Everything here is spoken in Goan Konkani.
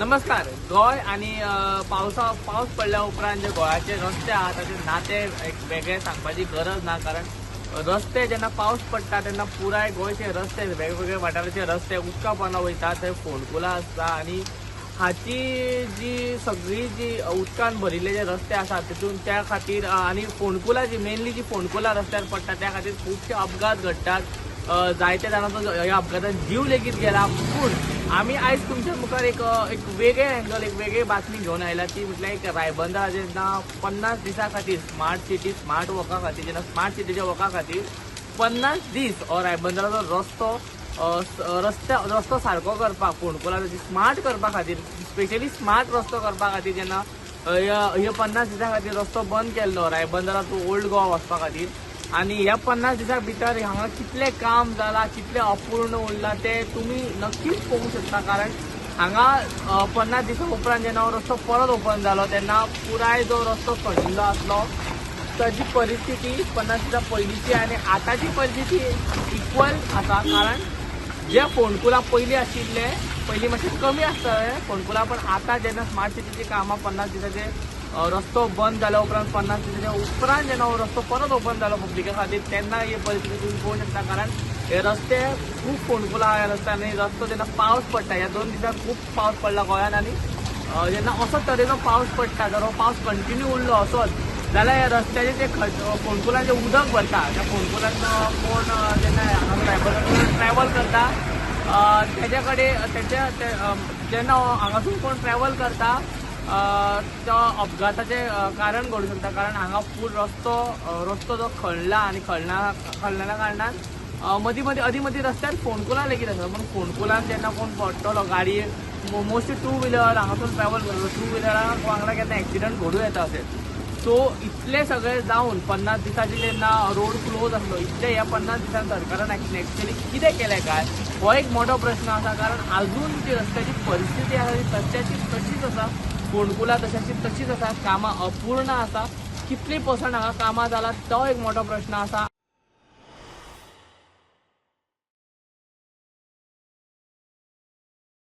नमस्कार. गोंय आनी पावस पडल्या उपरांत जे गोंयाचे रस्ते आहा ताचे नाते एक वेगळे सांगपाची गरज ना, कारण रस्ते जेन्ना पावस पडटा तेन्ना पुराय गोंयचे रस्ते वेगवेगळे वाठाराचे रस्ते उदका पोंदा वयता, थंय फोंडकुलां आसता आनी हाची जी सगळी जी उदकान भरिल्ले जे रस्ते आसात तितून त्या खातीर आनी फोंडकुलां जी मेनली जी फोंडकुलां रस्त्यार पडटा त्या खातीर खुबशे अपघात घडटात. जायते जाणांचो ह्या अपघातान जीव लेगीत गेला. पूण आमी आयज तुमच्या मुखार एक एक वेगळे एंगल, एक वेगळी बातमी घेवन आयला, ती म्हटल्यार एक रायबंदरा जेन्ना 50 दिसां खातीर स्मार्ट सिटी स्मार्ट वर्का खातीर, जेन्ना स्मार्ट सिटीच्या वर्का खातीर 50 दीस हो रायबंदराचो रस्तो रस्तो सारको करपाक, फोंडकुलां स्मार्ट करपा खातीर, स्पेशली स्मार्ट रस्तो करपा खातीर जेन्ना ह्या 50 दिसां खातीर रस्तो बंद केल्लो रायबंदरा टू ओल्ड गोवा वचपा खातीर, आनी ह्या 50 दिसां भितर हांगा कितलें काम जालां, कितलें अपूर्ण उरलां तें तुमी नक्कीच पळोवंक शकता. कारण हांगा 50 दिसां उपरांत जेन्ना हो रस्तो परत ओपन जालो तेन्ना पुराय जो रस्तो खणिल्लो आसलो ताजी परिस्थिती 50 दिसां पयलींची आनी आतांची परिस्थिती इक्वल आसा. कारण जे फोंडकुलां पयलीं आशिल्ले, पयलीं मातशें कमी आसताले फोंडकुलां, पण आतां जेन्ना स्मार्ट सिटीची कामां 50 दिसाचे रस्तो बंद जाल्या उपरांत 50 दिसाच्या उपरांत जेन्ना हो रस्तो परत ओपन जालो पब्लिका खातीर तेन्ना ही परिस्थिती तुमी पळोवंक शकता. कारण हे रस्ते खूब फोंडकुलां ह्या रस्त्यांनी, रस्तो जेन्ना पावस पडटा, ह्या 2 दिसांत खूब पावस पडला गोंयांत आनी जेन्ना असो तरेचो पावस पडटा, जर हो पावस कंटिन्यू उरलो असोच जाल्यार ह्या रस्त्याचे जे फोंडकुलांचें उदक भरता, त्या फोंडकुलांत कोण जेन्ना हांगा ट्रॅवल करता तेज्या कडेन तेच्या जेन्ना हांगासून कोण ट्रॅवल करता तो अपघाताचें कारण घडूं शकता. कारण हांगा फूल रस्तो रस्तो जो खणला आनी खणल्या कारणान मदीं मदीं अदीं मदीं रस्त्यार फोंडकुलां लेगीत आसा. पूण फोंडकुलान जेन्ना कोण पडटलो गाडयेन, मोस्टली टू व्हिलर हांगासून ट्रॅवल करतलो, टू व्हिलरा वांगडा केन्ना एक्सिडंट घडूं येता अशें. सो इतलें सगळें जावन 50 दिसांची जेन्ना रोड क्लोज आसलो, इतले ह्या 50 दिसान सरकारान एक्चुअली कितें केलें काय हो एक मोठो प्रश्न आसा. कारण आजून जी रस्त्याची परिस्थिती आसा ती तशाची तशीच आसा, फोंडकुलां तशाची तशीच आसा, कामां अपूर्ण आसा, कितली पर्संट हांगा कामां जालां तो एक मोठो प्रश्न आसा.